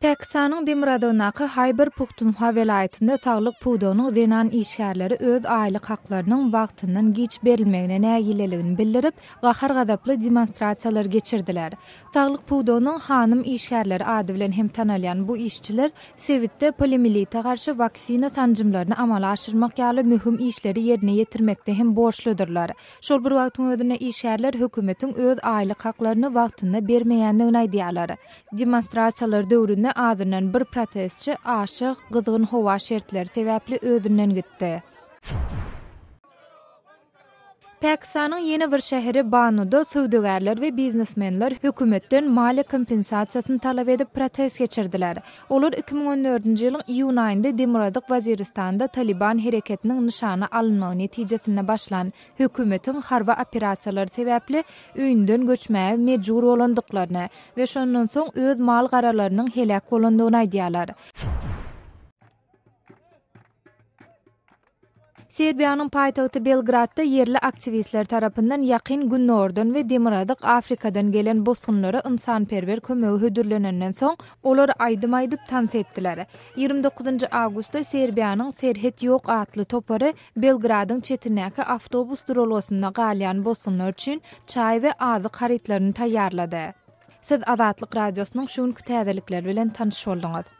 Pakistanyň demirgazygyndaky Haýber Puhtunhwa welaýatynda saglyk pudagynyň zenan işgärleri öz aýlyk haklarynyň wagtyndan giç berilmegine nägileligini bildirip, gahar-gazaply demonstrasiýalar geçirdiler. Saglyk pudagynyň hanym işgärleri ady bilen hem tanalýan bu işçiler sebitde poliomielite garşy waksina sanjymlaryny amala aşyrmak ýaly möhüm işleri ýerine ýetirmekde hem borçludyrlar. Şol bir wagtyň özünde işgärler hökümetiň öz aýlyk haklaryny wagtynda bermeýändigini aýdýarlar. Demonstrasiýalar döwründe azyndan bir protestçi aşa gyzgyn howa şertleri sebäpli özünden gitdi. Pakistanyň ýene bir şäheri Banuda söwdagärler we biznesmenler hökümetden maliýe kompensasiýasyny talap edip protest geçirdiler. Olar 2014-nji ýylyň iýun aýynda Demirgazyk Waziristanda Taliban hereketiniň nyşana alynmagy netijesinde başlan hökümetiň harby operasiýalary sebäpli öýünden göçmäge mejbur bolandyklaryny we şondan soň öz mal-garalarynyň heläk bolandygyny aýdýarlar. Serbiýanyň paýtagty Belgradda ýerli aktiwistler tarapyndan Ýakyn Gündogardan we Demirgazyk Afrikadan gelen bosgunlara ynsanperwer kömegi hödürlenenden soň, olar aýdym aýdyp tans etdiler. 29 awgustda Serbiýanyň Serhet ýok atly topary Belgradyň çetindäki awtobus duralgasynda galýan bosgunlar üçin çaý we azyk harytlaryny taýýarlady. Siz Azatlyk Radiosynyň şu günki täzelikleri bilen tanyş bolduňyz.